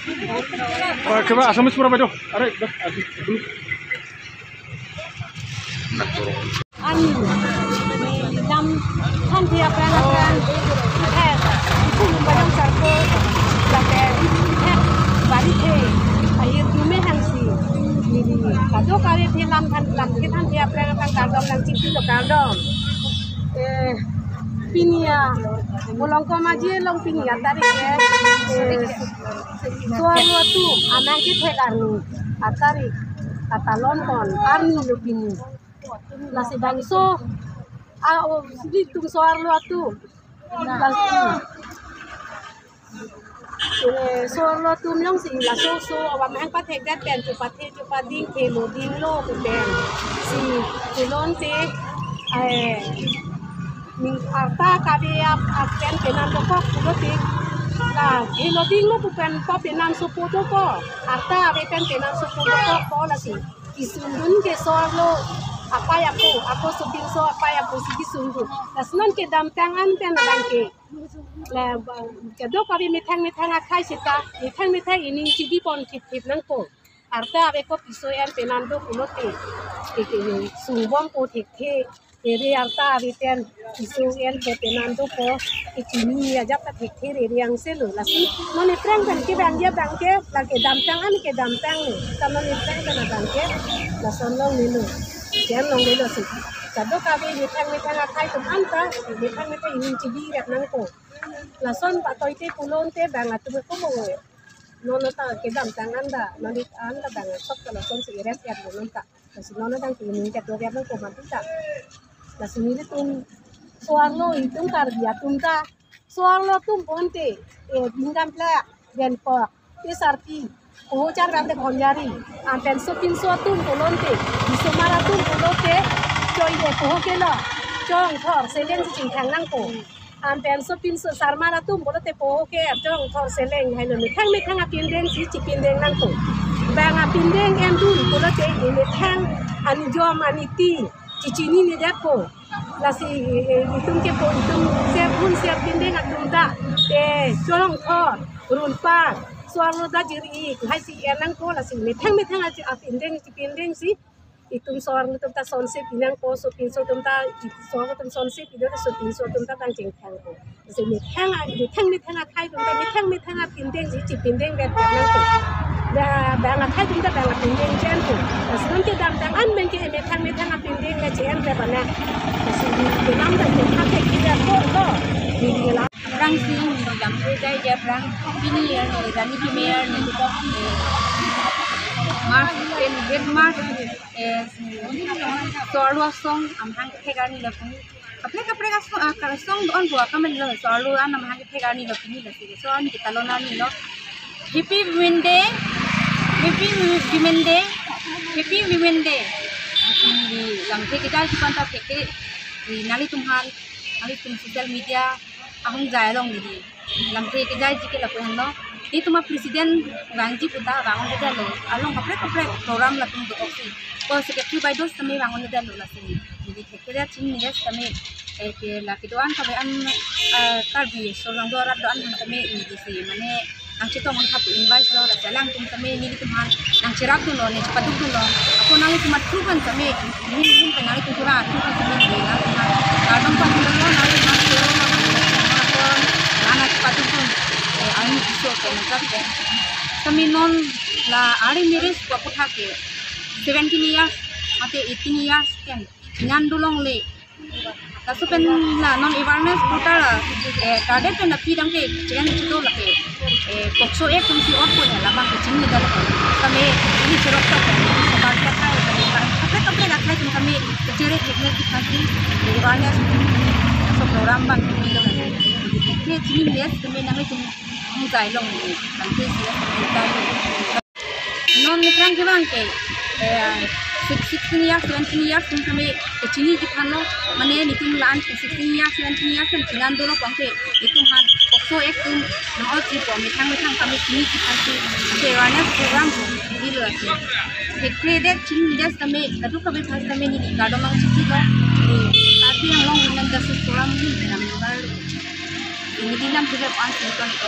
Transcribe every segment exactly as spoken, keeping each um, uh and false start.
Oh, coba Assamese pura bajo. Are, dah, aduh, belum. An thanthi aphrang aphrang, eh, itum bajong sarko, lake, eh, bari the, ahir dume hangsi, neli kadokave the lam than, lam the thanthi aphrang aphrang kardom nangchipi lo kardom. Eh, pini a, Bolongkom aji along pini a tarik ke, eh, so-arlo atum anang kethek arni a tarik, katalon pon arni lo pini. Lasi bangso, a, o, sidi tum so-arlo atum. Lasi, eh, so-arlo atum jongsi laso so, awa mahang pathekdet pen, chupathe chupading, thelo dinglo pu pen. Si, pulote, eh, ning arta kave ap, ap pen penan dokok pulote. La, thelo dinglo pu pen, pa penan sopo dokok. Arta ave pen penan sopo dokok, ko lasi. Kesundun ke so-arlo apei apo, ako sopinso apei apo si kesundun. Lasi non kedamtang an pen abang ke. La, ba, kadokave methang methang akhei seta, methang methang ining chibi pon thip thip nangpo. Arta ave kopi so en penan do pulote. Ke ke sungbompo thekthe. Rere arta ave pen, iso en po penan dopo, kechini ajat ta thekthe rere angse lo. Lasi non aphrang pen ke bang ya bang ke, lake damtang an kedamtang lo. Ta non aphrang pen abang ke, lason longle lo. Jan longle lo si. Kadokave methang methang akhei atum anta, methang methang ining chibi rap nangpo. Lason patoite pulote bang atum komo. Non ta kedamtang anta, non anta bang sok ta lason si eret ya lo non ta. Lasi non adang ke ining kedo biar nangpo mati ta. Lasi nelitum so-arlo itum Karbi atum ta. So-arlo atum ponte, eh, Bingkam plak, Denpok, T S R P, Poho Char Bang de Bhonjari, anpen sopinso atum pulote, Bisomar atum pulote, choi de Poho kelo, Chongthor, Seleng si chingthang nangpo. Anpen sopinso Sarmar atum pulote Poho ke Chongthor Seleng hailo methang methang apindeng si chipindeng nangpo. Bang apindeng endun pulote methang anijom aniti chichini ni det po. Lasi, eh, itum ke po itum ser un ser pindeng atum ta. Eh, Chongthor, Runpar, so-arlo ta jiri, hai si en nangpo lasi methang methang achi apindeng chipindeng si. Itum so-arlo atum ta sonse pi nangpo, sopinso atum ta, so-arlo atum sonse pi do, sopinso atum ta tang chingthangpo. Lasi methang a, methang methang akhei atum ta, methang methang apindeng si chipindeng vet vet nangpo. Ba, bang akhei atum ta bang apindeng jen po. Lasi non kedamtang an pen ke methang methang apindeng le chen vet bana. Lasi di kenam ta ke khak ke kida ko lo. Di di la. Aphrangsi neli lamthe jai jai aphrang pini arni Rani Kimiyar ni, eh, March, eh, date March, eh, so-arlo asong amahang kethek arni lapu. Kaprek kaprek asong, ah, asong do-an pu akam lo, so-arlo an amahang kethek arni lo pini lasi. So-arlo an ketalon arni lo. Happy Women Day, Happy Women Day, Happy Women Day. Neli lamthe kejai aji aphan ta thekthe, neli nanglitum aphan, nanglitum social media ahung jai along neli lamthe kejaiji ke lapu henlo. Netum a-president vangji puta vang-un-edetlo. Along kaprek kaprek program latum do-oksi. Ko secretary baideo sitame vang-un-edetlo lasi. Neli thekthe chinine sitame, eh, ke la kedo-an kave an, eh, Karbi so-arlo do arat do-an sitame neli si mane nangchetong un-e pu invite lo, lasi alangtum sitame nelitum aphan nangcherap dunlo, nangchepaduk dunlo. Ako nanglitum atum aphan sitame, nelitum aphan nanglitum pura atum aphan sitame neli nanglitum aphan kardom padunlo, nanglitum aphan choro lo, nanglitum aphan ako nangchepaduk dun, eh, arni iso ke nangkap ke. Sitame non la early marriage pu aputhak ke seventeen years mate eighteen years pen chinan dolongle. Laso pen la non awareness portal, eh, target pen lapu dam ke chen chito lake, eh, POCSO Act atum si ot ko ya labang ke chinine dalo. Sitame neli cherok ta, sabar ta kai, kaprek kaprek akhei atum sitame chere thekne kipasi awareness so program bang ke lo. Ke chinine sitame nanglitum hung jai along ni, bang ke si jai along. Non aphrang ke bang ke, eh, six, sixteen years, seventeen years atum sitame kechini kephan lo, mane netum la-an sixteen years, seventeen years atum chinan dolo bang ke, netum aphan POCSO Act atum nang-ot si pu methang methang sitame chini kephan si, ke awareness program dilo lasi. Thekthe det chinine sitame, kadokave aphan sitame neli kardom nangchipi lo, neli Karbi Anglong Women Justice Forum ni member, neli lamthe kejai aphan si kon ko.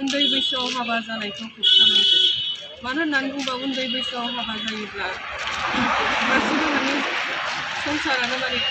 Undi bisong haba janaito kuk sanai. Mane nangkung ba undi bisong haba jai ibla. Masih mane songsar ano mane